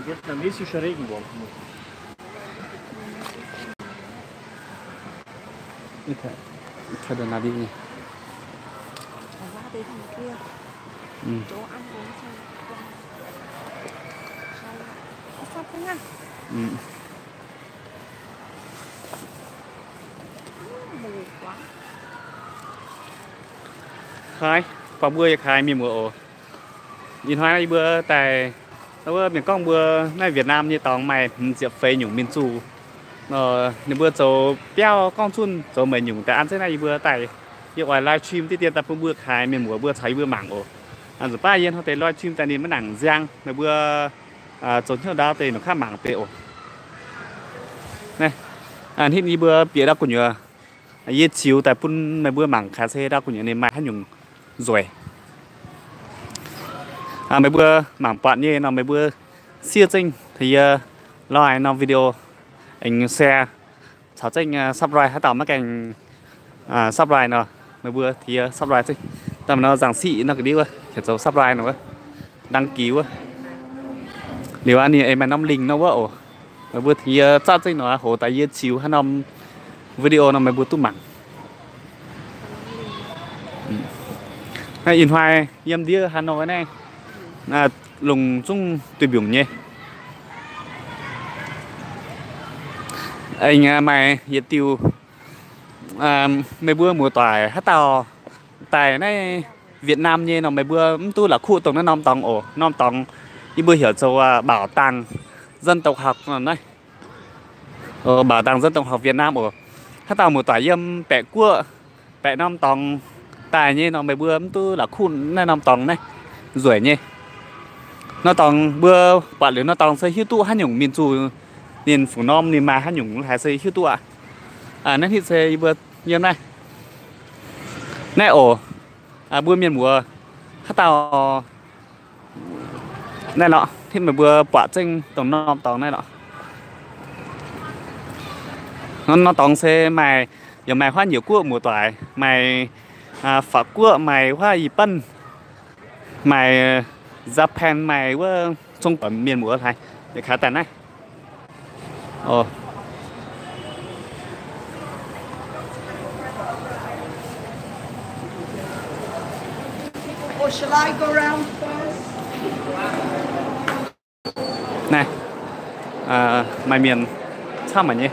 Vietnamesischer Regenbogen. Haaix, buatc mbuo yaac kaaix mienh muoz oc. Ih hnoi yie mbuo daaih, wuov mienh gorngv mbuo naaiv Việt Nam nyei dorngx maaih hmz ziepc feix nyungc mienh zuqc. Ninh mbuo zoux biauv gorngv zunh zoux meih nyungc daaih an zeiv naaiv yie mbuo daaih, yie oix live stream diqv dien daaih bun mbuo kaaix mienh muoz mbuo caux yie mbuo mangc oc. Nzunc baav yie hnoi deix live stream daaih ninh maiv nangc nziang, meih mbuo zoux hnyouv ndau deix nor kaav mangc deix oc. Naaiv, hnitv yie mbuo bieqc ndau gu'nyuoz, yie ziux daaih bun meih mbuo mangc kaaix se ndau gu'nyuoz ninh maaih haaix nyungc nzueic. Meih mbuo mangc buatc nyei nor meih mbuo siev zengv tengx yie like norm video, aengx share, caux zengv subscribe. Haaix dauh maiv gaengh subscribe nor, meih mbuo tengx yie subscribe zengv. Daaih maaih nor zaangc siqv nor ga'ndiev wuov, heuc zoux subscribe nor wuov, đăng ký wuov. Liuz aqv, ninh aengx maaih norm link nor wuov oc. Meih mbuo tengx yie zatv zengv nor, hoz daaih yie ziux haaix norm video nor meih mbuo duqv mangc. Naaiv ih hnoi yiem ndiev Hà Nội naaiv, lungh zungv duih mbiungc nyei. Aengx maaih yietc diuh, meih mbuo muoz-doic haaix dauh daaih naaiv Việt Nam nyei nor meih mbuo mv duqv la'kuqv dongh naaiv norm dorngx oc. Norm dorngx yie mbuo heuc zoux bảo tàng dân tộc học naaiv. Bảo tàng dân tộc học Việt Nam oc. Haaix dauh muoz-doic yiem baeqc guoqv, baeqc norm dorngx daaih nyei nor meih mbuo mv duqv la'kuqv naaiv norm dorngx naaiv, nzueic nyei. Norm dorngx mbuo buatc liuz norm dorngx se hiuv duqv haaix nyungc mienh zuqc, ninh fungc norm ninh maaih haaix nyungc haaix se hiuv duqv aqv. Naaiv hnitv se yie mbuo yiem naaiv, naaiv oc. Mbuo mienh muoz haaix dauh naaiv lorqc, hnitv meih mbuo buatc zengv dongh norm dorngx naaiv lorqc. Norm dorngx se maaih, yaac maaih huaav njiec guoqv muoz-doic, maaih法國, maaih huaav Yi-Banh, maaih Japan, maaih wuov Zong-Guoqv mienh muoz hlaaix, yietc kaaix daaih naaiv. Naaiv, maaih mienh camv mangc nyei.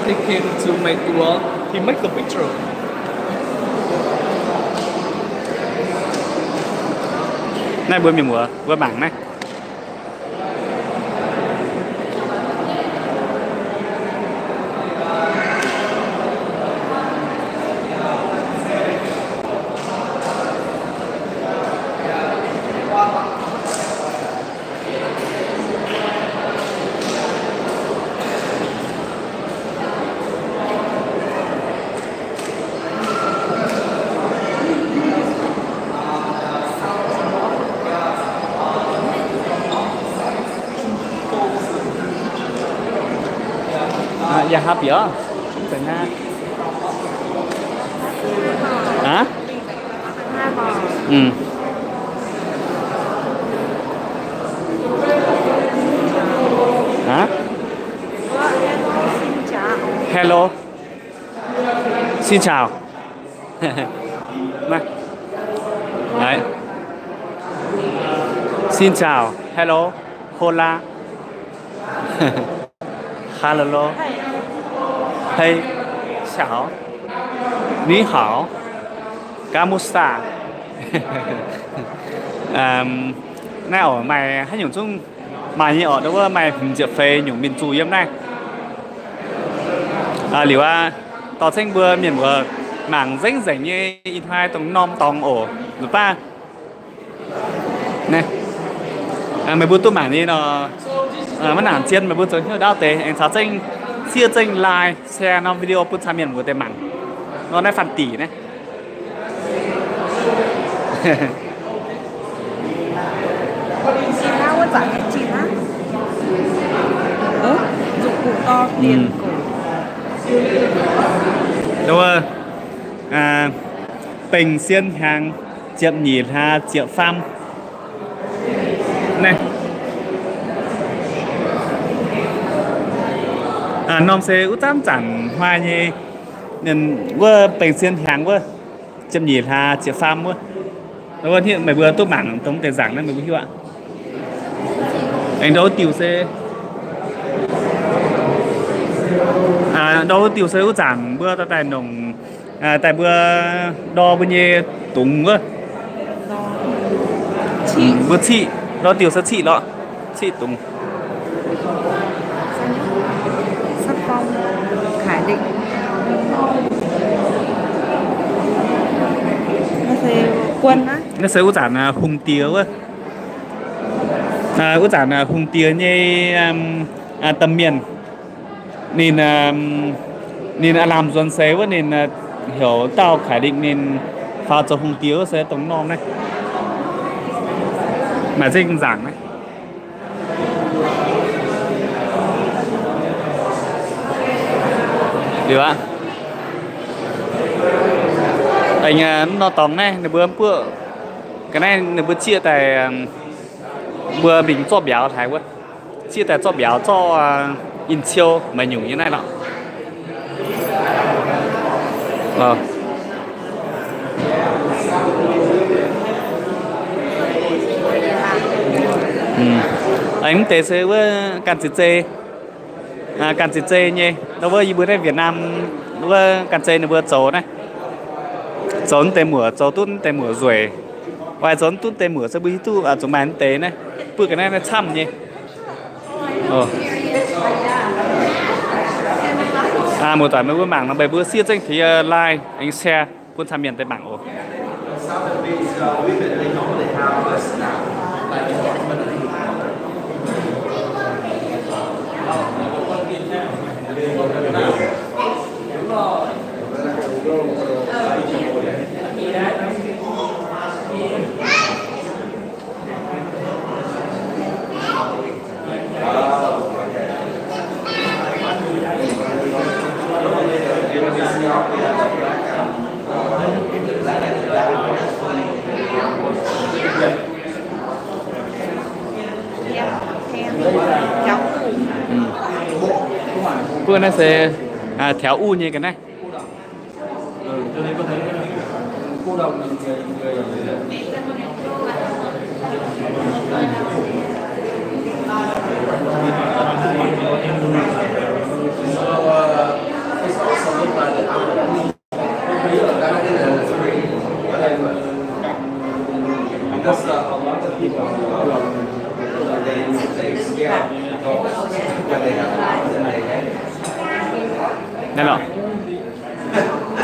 He came to my tour. He make the picture. Naaiv mbuo mienh muoz mbuo mangc naaiv. Yaac hapv bieqc oc. Hả? Hả? Hello. Xin chào. Naaiv. Đấy. Xin chào. Hello. Hola. Hello. Hey. Chào. Ni hao. Kamusta. Naaiv oc, maaih haaix nyungc zungv maaih nyei oc. Ndau wuov maaih hmz ziepc feix nyungc mienh zuqc yiem naaiv. Liuz aqv, dorh cengv mbuo mienh muoz mangc nzengc nzengc nyei ih hnoi dongh norm dorngx oc. Nzunc baav meih mbuo duqv mangc nyei nor, maiv nangc zien, meih mbuo zoux hnyouv ndaauv deix aengx caux zengv siev zengv like share norm video bun caux mienh muoz deix mangc nor naaiv fanh dic naaiv. Wuov, Bengh Sien Hiaangx, ziepc nyeic hlaax ziepc faam. Naaiv norm se wuov zanc zanc hnoi nyei, wuov Bengh Sien Hiaangx wuov, ziepc nyeic hlaax ziepc faam wuov. Wuov, meih mbuo duqv mangc dongh deix nzaangc naaiv meih mbuo hiuv aqv. Aengx ndau wuov diuh se, ndau wuov diuh se wuov zanc mbuo daaih nongc, daaih mbuo ndor mbuo nyei dungz wuov. Mbuo ciqv, ndau diuh se ciqv lorqc, ciqv dungz. Naaiv se wuov zanc hungh diex wuov, wuov zanc hungh diex nyei domh mienh. Ninh, ninh aav lamh nzuonx seix wuov, ninh heuc dauh Kaiv Lingh ninh faaux zoux hungh diex wuov se dongh norm naaiv. Maaih zengv nzaangc naaiv. Liuz aqv, aengx mv norm dorngx naaiv ninh mbuo mv buoqv, ga'naaiv ninh mbuo zieqv daaih, mbuo mingh zorqv mbiauz haic wuov. Zieqv daaih zorqv mbiauz, zorqv in-ciou maaih nyungc nyei naaiv lorqc. Aengx mv deix se wuov ganh ziex zei, ganh ziex zei nyei, ndau wuov yie mbuo naaiv Việt Nam wuov ganh zei ninh mbuo zoux naaiv, zoux mv deix muoc, zoux duqv mv deix muoc nzueic. Oix zoux mv duqv deix muoc se mbuo hiuv duqv zuqc maaih mv deix naaiv, buov ga'naaiv naaiv camv nyei. Muoz-doic meih mbuo mangc nor, meih mbuo siev zengv tengx like aengx share bun caux mienh deix mangc oc. Mbuo naaiv se taux u nyei ga'naaiv. Naaiv lorqc.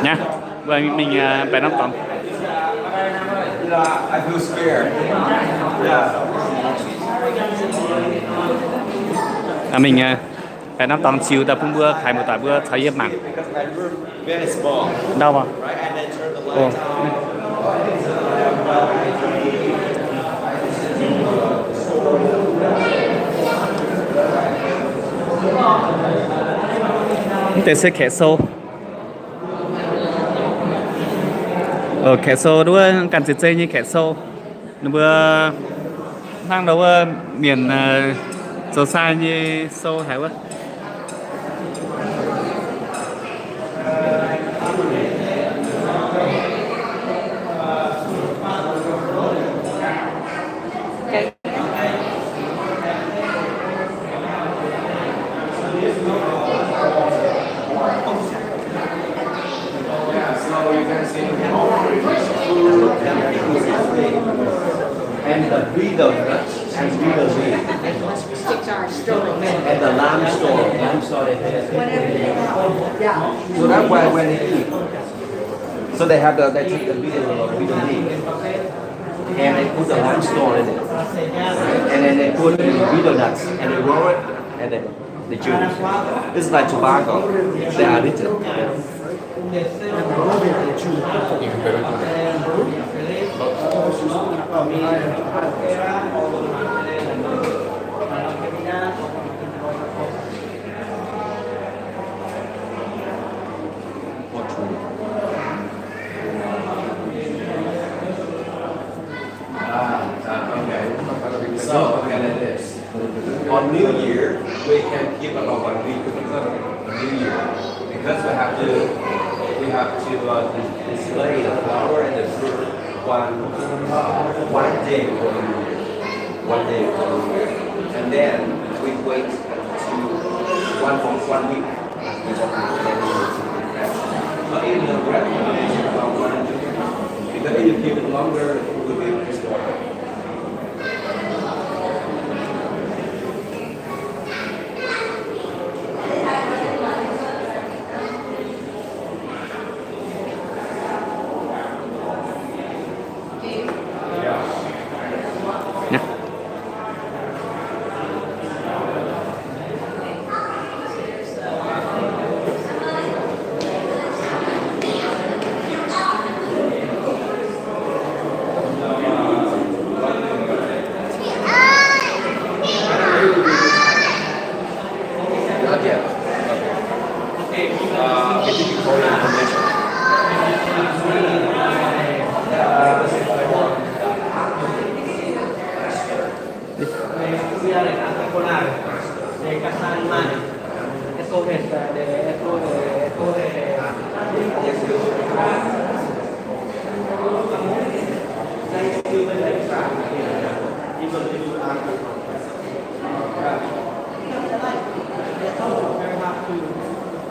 Nhá, mbuo mingh baeqc norm dorngx. Mingh baeqc norm dorngx ziux daaih bun mbuo haiz muoz-doic mbuo caux yie mangc. Ndau maah. Mv deix se kaeqv sou. Kaeqv sou wuov ganh zeiz zei nyei kaeqv sou. Ninh mbuo hnangv ndau wuov mienh zoux sai nyei sou haic wuov. And the betel nut and betel leaf. And the lamb's stole, lamb's stole they have. So that's why when they eat, so they have the, they take the betel, betel leaf, and they put the lamb's stole in it, and then they put in betel nuts and they roll it, and then the juice. It's like tobacco. They are addicted. New Year, we can keep about one week because of New Year. Because we have to, we have to, uh, dis-, display the flower and the fruit one, uh, one day for New Year. One day for New Year. And then we wait to one, one week. But in the restaurant, it's about one, two, because if you keep it longer, it will be destroyed. Not yet. Okay. Uh, can you give me your information?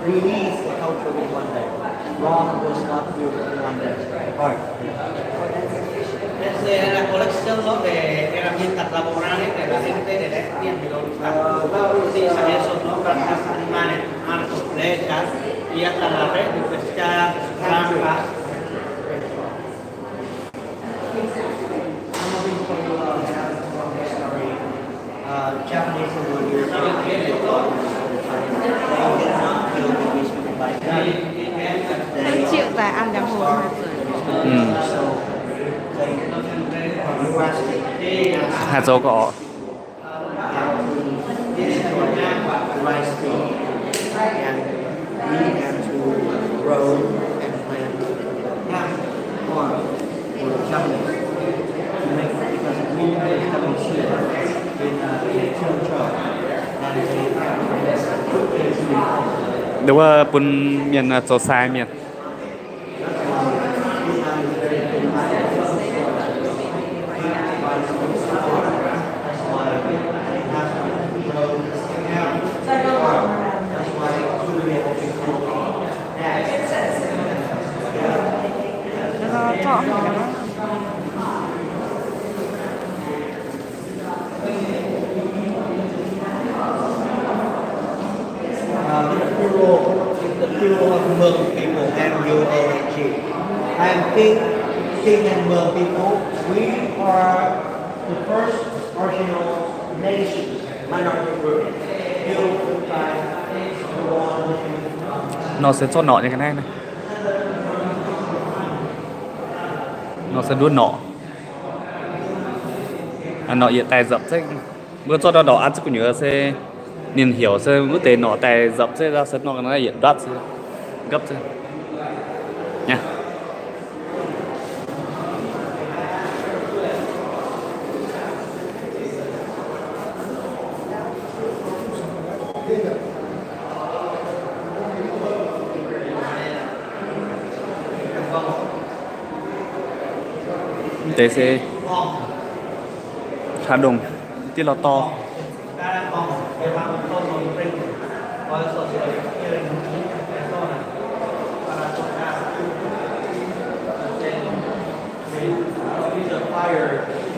Release the culture in one day. Rome was not built in one day. Right. It's a collection of the herramientas laborales de la gente de la etnia Mironta. Sí, eso, ¿no? Para animales, arcos, flechas, y hasta la red de pescar, trampas. Chịu tại ăn đàng hoàng. Haaix zoux gau orqc? Nduov wuov bun mienh zoux sai mienh. Uh, the plural, the plural of Hmong people, M U O N G. I am Kinh, Kinh and Hmong people. We are the first marginal nation, minority group, built by the one. Nor se zorqv norqc nyei ga'naaiv naaiv. Nor se nduov norqc. Norqc yietc daaih nzapc zeiv. Mbuo zorqv ndorqc an ziex gu'nyuoz se ninh heuc se wuov deix norqc daaih nzapc zeiv, se nor yietc nduatv se gapv zeiv. Deix se haaix ndongc, div lorh dorh.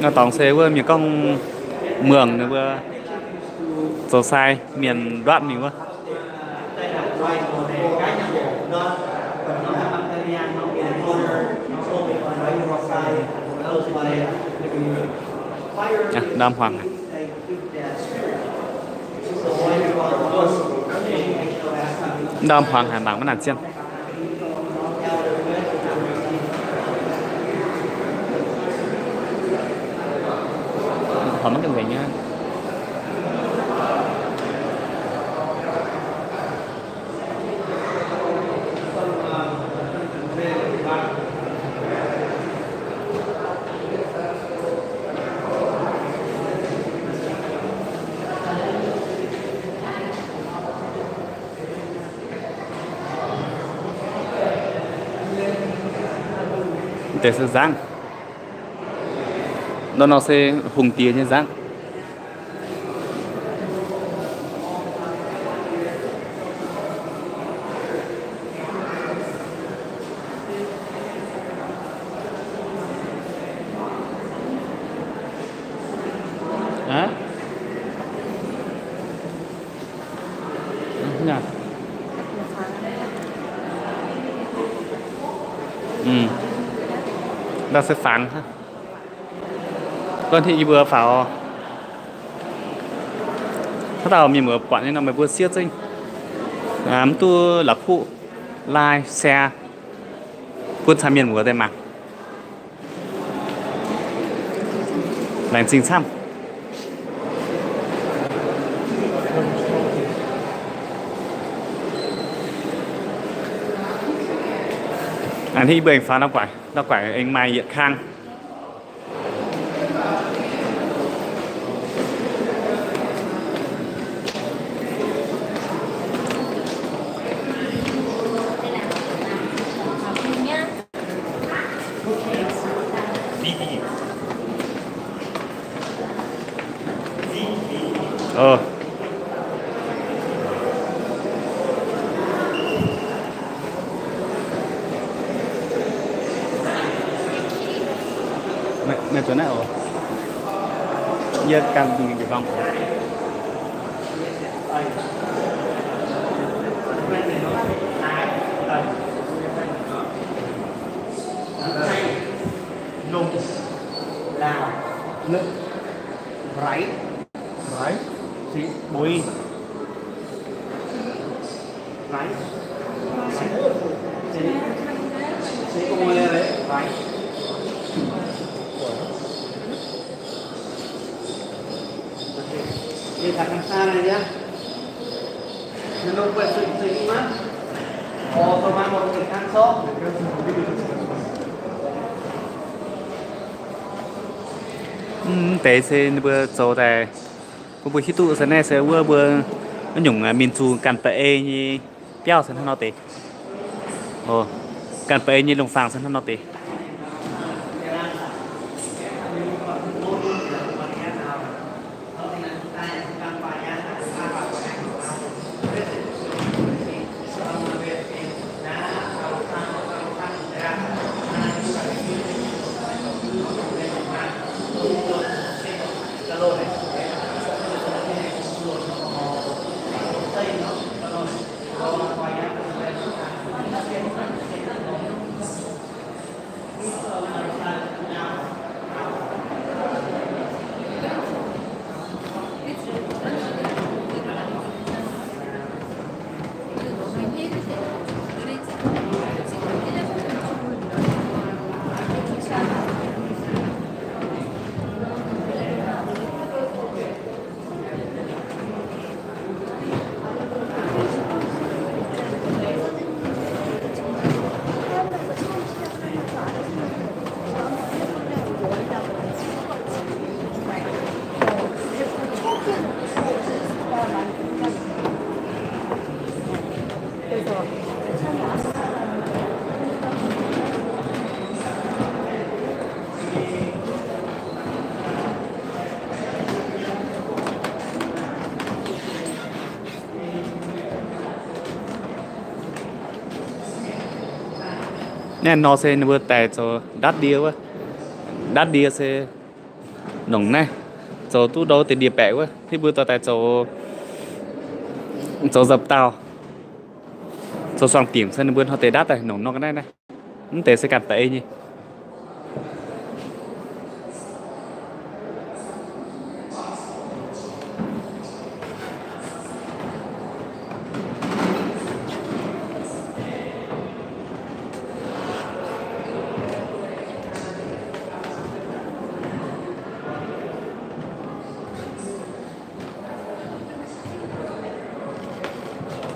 Nor dorngx se wuov mienh gorngv muangx ninh mbuo zoux sai mienh nduatv mingh wuov. Ndam hmuangx haic. Ndam hmuangx haic, mangc maiv nangc zienh. Horpc maiv gengh nzengc nyei. Deix se nzangv. Nor nor se hungh diex nyei nzangv. Ndau se fangx. Gorngv tengx yie mbuo faaux. Haaix dauh mienh muoz buatc nyei nor, meih mbuo siev zengv. Mv duqv la'kuqv, like, share, bun caux mienh muoz daaih mangc. Laengz zingh camv. A'hneiv yie mbuo aengx faaux norm guaaic, norm guaaic aengx maaih yietc kang. Meih zuqc naaiv oc. Yie ganh mingh njiec gorngv. Nung, laauh, raiv, raiv, buix, raiv, raiv, raiv. Mv deix se ninh mbuo zoux daaih, bun mbuo hiuv duqv se naaiv se wuov mbuo wuov nyungc, aa, mienh zunh ganh ba'ei nyei biauv se hnangv nor deix. Ganh ba'ei nyei lungh faang se hnangv nor deix. Naaiv nor se ninh mbuo daaih zoux ndatv ndie wuov. Ndatv ndie se nongc naaiv zoux duqv ndau deix ndie-baeqc wuov, hitv mbuo dorh daaih zoux, zoux nzapc dauh, zoux suangx dimc se ninh mbuo hnoi deix ndatv daaih nongc nor ga'naaiv naaiv. Mv deix se ganh ba'ei nyei.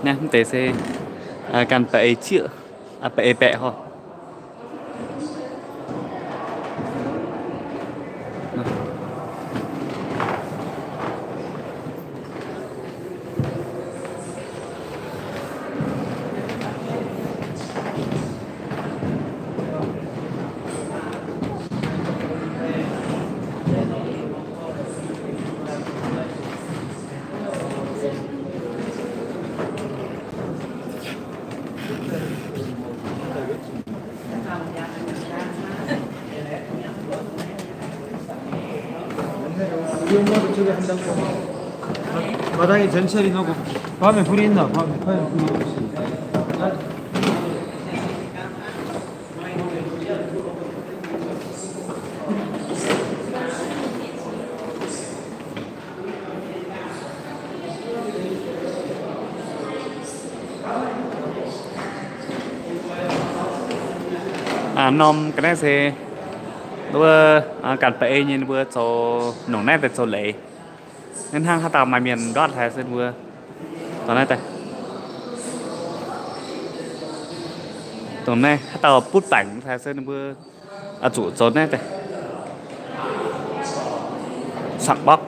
Naaiv mv deix se ganh ba'ei cieqv, ba'ei baeqc hor. Norm ga'naaiv se ninh mbuo ganh ba'ei nyei, ninh mbuo zoux nongc naaiv daaih zoux leiz. Naaiv hnangv haaix dauh maaih mienh ndortv haic se ninh mbuo dongh naaiv daaih, dongh naaiv haaix dauh butv baengc haic se ninh mbuo zuqc zoux naaiv daaih. Caqv-mbopv.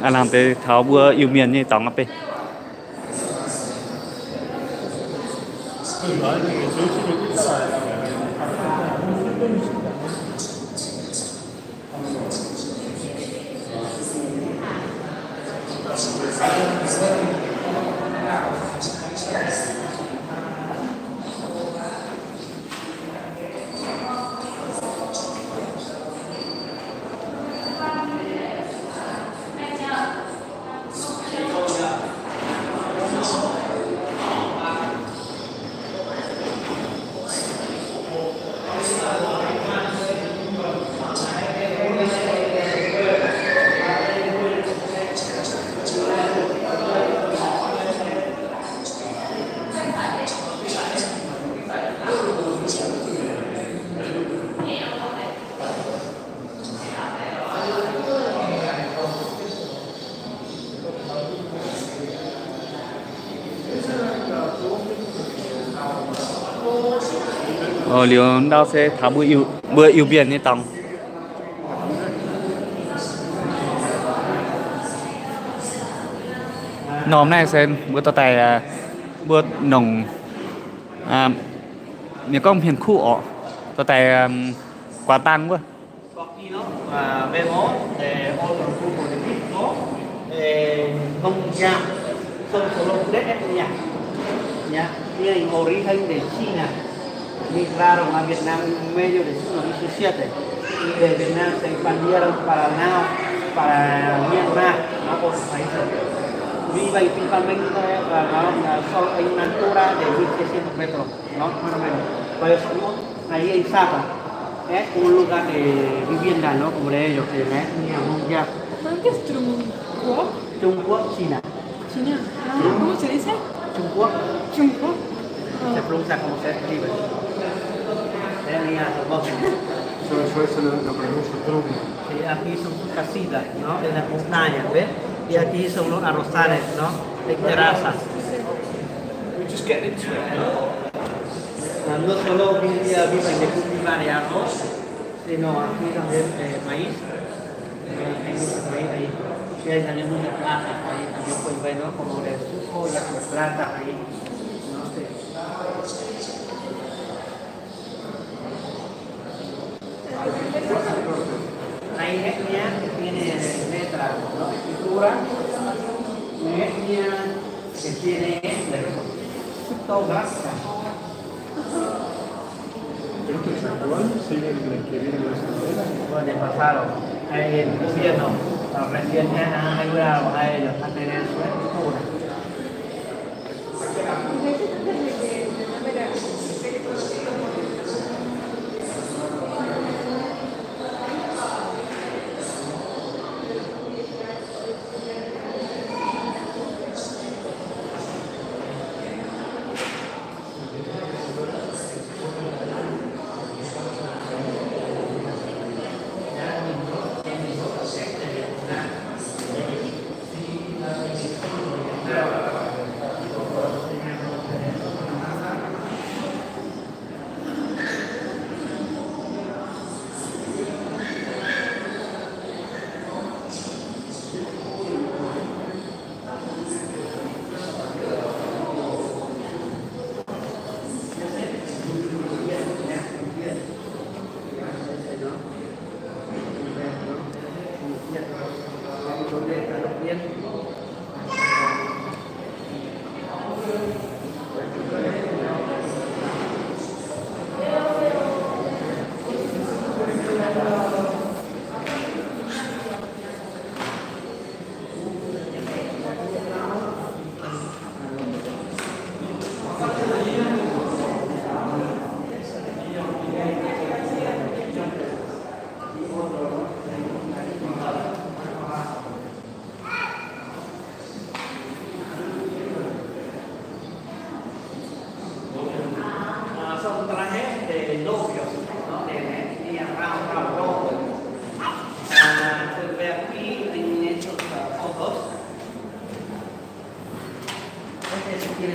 Aav, lamh deix taux mbuo Iu-Mienh nyei dorngx aqv beiv. Liuz ndau se taux mbuo Iu-Mienh nyei dorngx. Norm naaiv se mbuo dorh daaih, mbuo nongc, mienh gorngv hmien kuv orqc, dorh daaih guaax dang wuov. Migraron a Việt Nam, medio de su no i su siat de, de Việt Nam se pan biar pa nau, pa Myanmar, no ôn phải se. Vì vậy thì văn minh nó sau anh Mantura để mười chín metro, nó nó nó là anh sao à? Eh, un lugar de vivienda no como de ellos de ne, ni hong ya. Antes Trung Quốc. Trung Quốc, China. China. Ah, ¿cómo se dice? Trung Quốc. Trung Quốc. Se pronuncia como se escribe. Tenía su voz. Soy, soy, soy, no, no pronuncio truco. Sí, aquí son casitas, ¿no? En las montañas, ¿ves? Y aquí son los arrozales, ¿no? De terrazas. We're just getting into it. No solo hoy día viven de cultivar arroz, sino aquí también, eh, maíz. Eh, hay mucho maíz ahí. Y hay también mucha plata ahí, también pueden ver, ¿no? Como de suco y de plata ahí. No sé. Hay etnia que tiene letra, ¿no? Escritura, y etnia que tiene, eh, ortografía. Creo que es actual, sí, el que viene de las novelas. Bueno, ya pasaron. Hay el gobierno, los recién, hay una, hay los materiales, ¿no?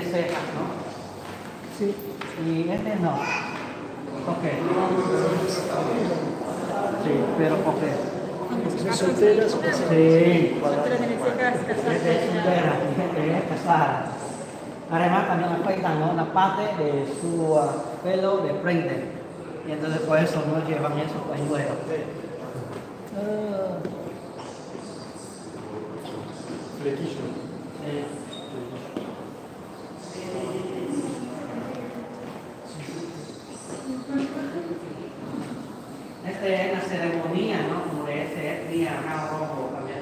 cejas, ¿no? Sí. Y este no. Ok. Sí, pero porque. Sí. Esta es su ceja, esta es casada. Además, también afeitan, ¿no?, una parte de su, ah, pelo de frente. Y entonces por eso no llevan esos pañuelos. Ah. Flequillo. Sí. Esta es una ceremonia, ¿no? Como de ese día, ¿no? Rojo también.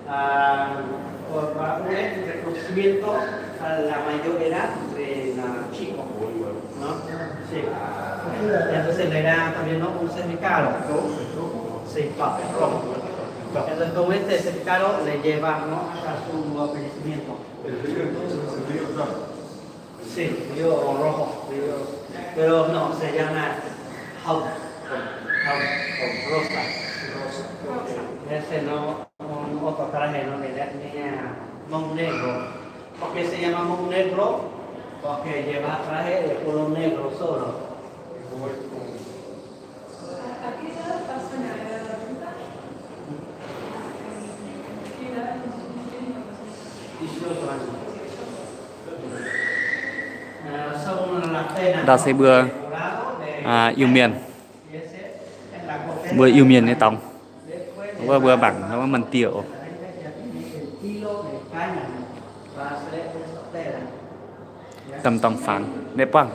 Ah, por, para un reconocimiento a la mayor edad de la chica, ¿no? Sí. Entonces le da también, ¿no?, un certificado. Sí, papel rojo. Entonces con este certificado le lleva, ¿no?, hasta su fallecimiento. Sí, río rojo, río, pero no, se llama Hau, Hau, Hau, Rosa. Ese no, un otro traje, no, le da, tenía Hmong negro. ¿Por qué se llama Hmong negro? Porque lleva traje de color negro solo. Ndau se mbuo, aa, Iu-Mienh. Mbuo Iu-Mienh nyei dorngx. Wuov mbuo mangc wuov manh dieh oc. Domh dorngx fangx naaiv buangh.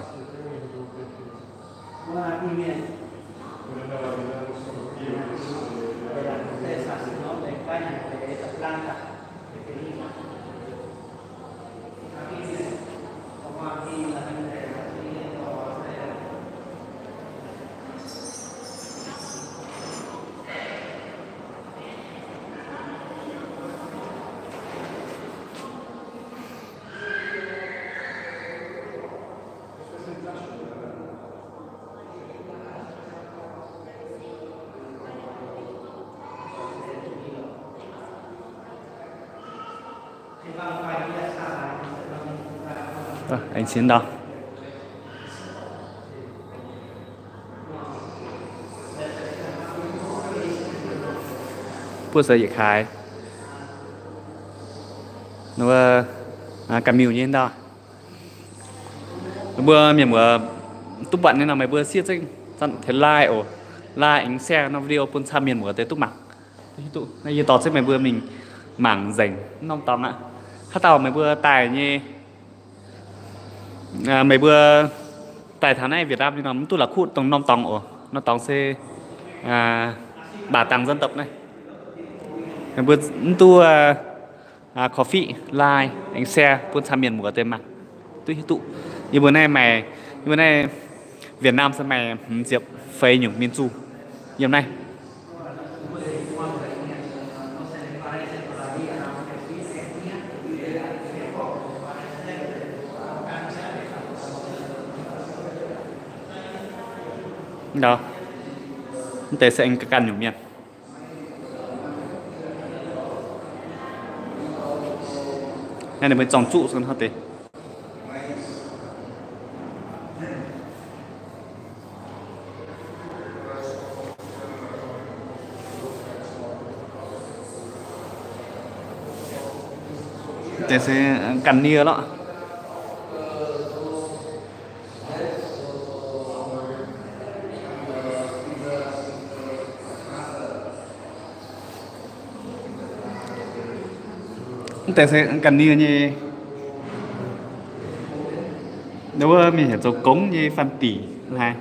Ơ, aengx cingx ndau. Buov seix yietc kaaix. Wuov, ganh miuc nyei ndau. Mbuo mienh muoz duqv buatc nyei nor, meih mbuo siev zengv taux like oc. Like aengx share norm video bun camv mienh muoz deix duqv mangc. Naaiv yie dorh zengv meih mbuo mingh mangc nzengc norm dorngx aqv. Haaix dauh meih mbuo daaih nyei, meih mbuo daaih taux naaiv Việt Nam nyei nor, mv duqv la'kuqv dongh norm dorngx oc. Norm dorngx se baac dangx dân tộc naaiv. Meih mbuo mv duqv korv-fiqv like aengx share bun camv mienh muoz deix mangc duqv hiuv duqv. Yie mbuo naaiv maaih, yie mbuo naaiv Việt Nam se maaih hmz ziepc feix nyungc mienh zuqc yiem naaiv. Mv deix se aengx ganh nyungc mienh. Naaiv ninh mbuo zorng zuqv se hnangv deix. Deix se ganh nie lorqc. Mv deix se ganh nie nyei. Wuov mienh heuc zoux gongv nyei fanh dic haaix.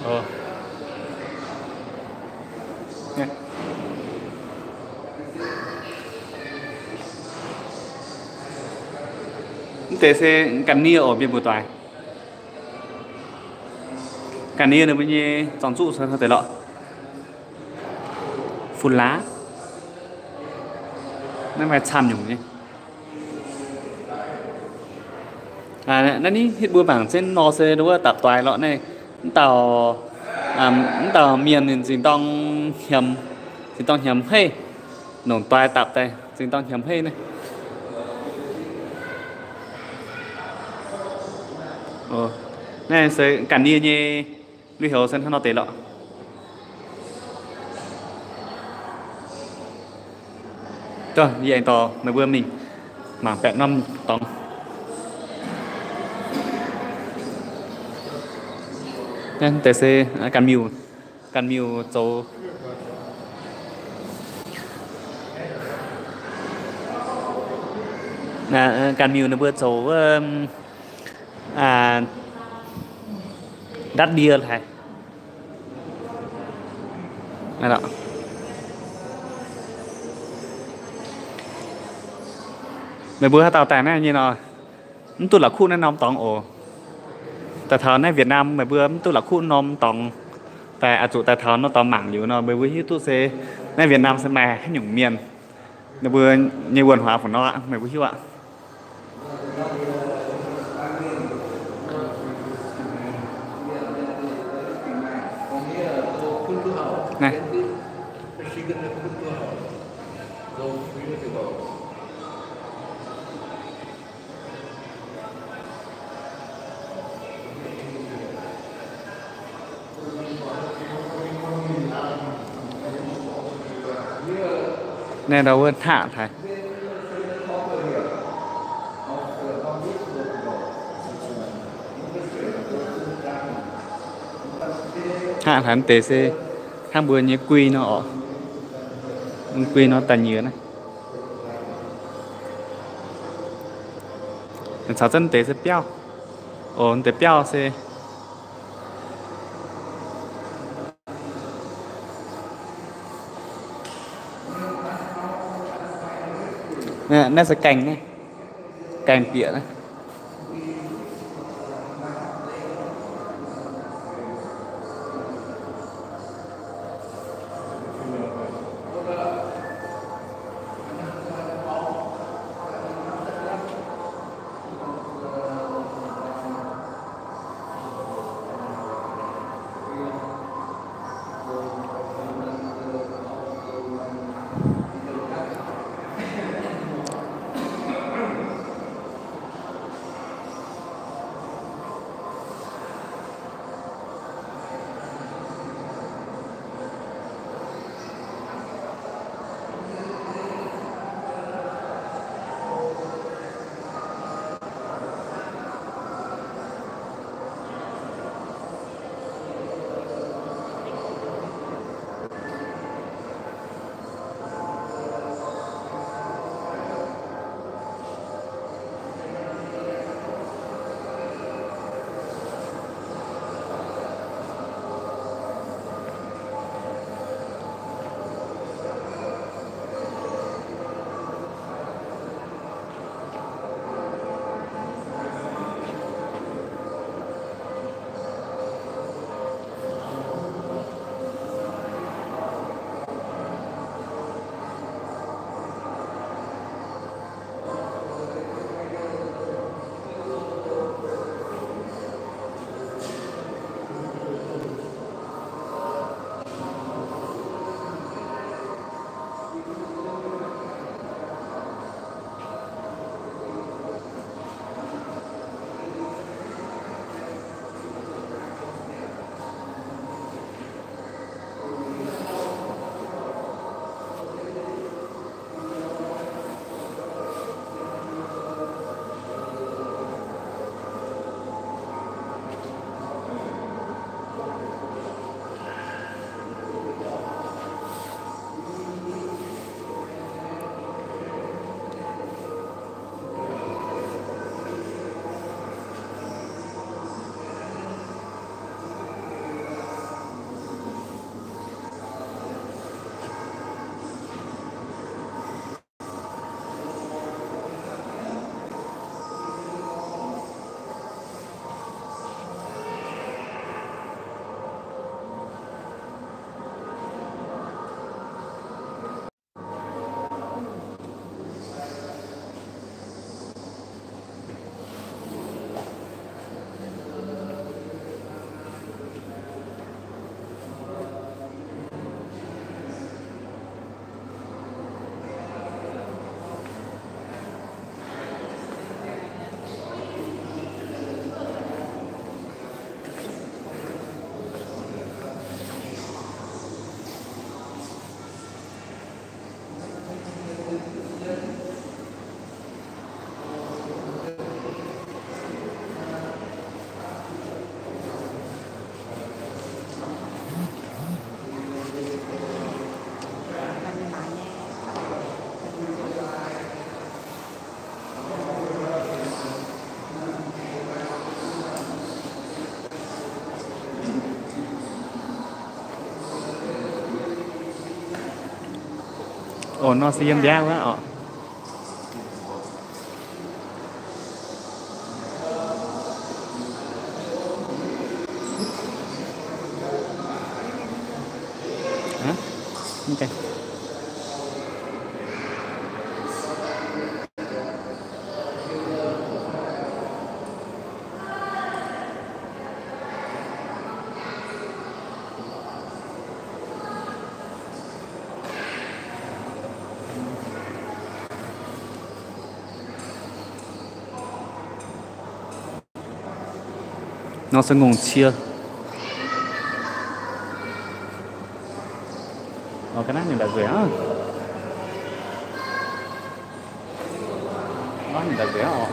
Mv deix se ga'ndiev oc, mienh mbuo doic. Ga'ndiev ninh mbuo nyei zorng-zuqv se hnangv deix lorqc. Fu-laav. Naaiv maaih camv nyungc nyei. Naaiv ni hitv mbuo mangc jienv nor se wuov dapc doix lorqc naaiv. Mv dauh, mv dauh mienh ninh zingh dorng hnyamx, zingh dorng hnyamx hmeiv, nongc doix dapc daaih zingh dorng hnyamx hmeiv naaiv. Naaiv se ga'ndiev nyei lui-houx se hnangv nor deix lorqc. Yie aengx dorh meih mbuo mingh mangc baeqc norm dorngx. Deix se ganh miuc, ganh miuc zoux, ganh miuc ninh mbuo zoux ndatv ndie haic. Meih mbuo haaix dauh daaih naaiv nyei nor, mv duqv la'kuqv naaiv norm dorngx oc. Daaih taux naaiv Việt Nam meih mbuo mv duqv la'kuqv norm dorngx, daaih oix zuqc daaih taux norm dorngx mangc liuz nor, meih mbuo hiuv duqv se naaiv Việt Nam se maaih haaix nyungc mienh, ninh mbuo nyei wuonh huaax fungc nor, meih mbuo hiuv aqv. Naaiv ndau wuov hnaqv haic. Hnaqv haic deix se hnangv mbuo nyei guih nor oc. Guih nor daaih nyiex naaiv. Caux zengv deix se biauv. Oc, deix biauv se naaiv se gaengh, gaengh bieqc naaiv. Oc, nor se yiem mbiav wuov oc. Nor se ngongh cie. Nor ga'naaiv ninh la'nzueic aqv. Nor ninh la'nzueic aqv oc.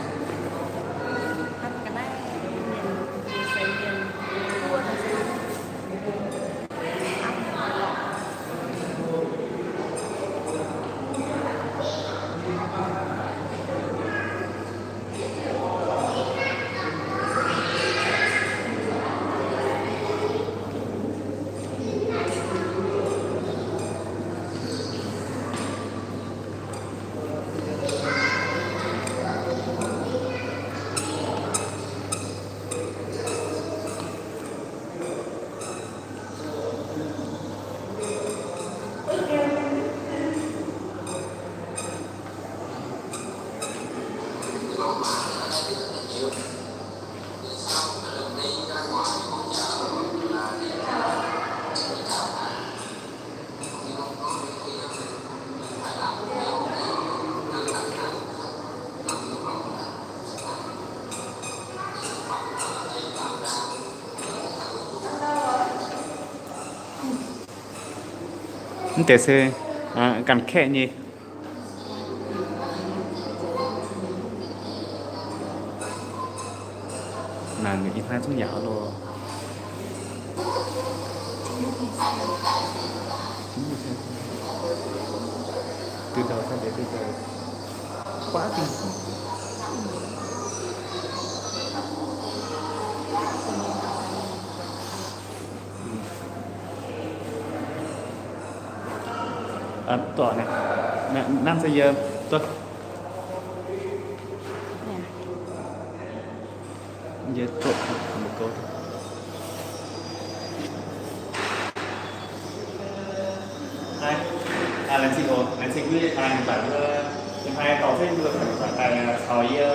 Mv deix se ganh kaeqv nyei. Naaic ih hnoi zungv yaac loh. Từ đầu sang đến bây giờ quá kinh khủng. Ơ, tuo naaiv, naaiv se yie tuo. Yie tuo mv gouv. Laengz zingh oc, laengz zingh mbuo nyei taaih mbuo, ih hnoi dorh jienv mbuo taaih daaih caux yie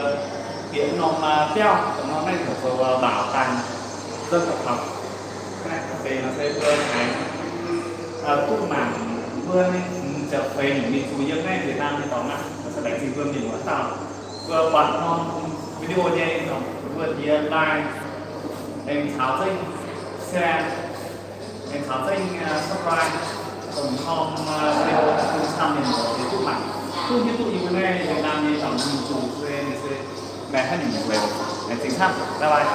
bieqc norm biauv, dongh norm naaiv heuc zoux Bảo tàng dân tộc học. Naaiv deix nor se mbuo aengx duqv mangc mbuo nyei ziepc feix nyungc mienh zuqc yiem naaiv Việt Nam nyei dorngx aqv. Se laengz zingh mbuo mienh muoz dauh, mbuo buatc norm video nyei, mbuo diex like, aengx caux zengv share, aengx caux zengv subscribe, dongh norm video bun camv mienh muoz deix duqv mangc, duqv hiuv duqv yie mbuo naaiv Việt Nam nyei dorngx mienh zuqc se, se laengz haiv nyungc nzueic. Laengz zingh camv, bye bye.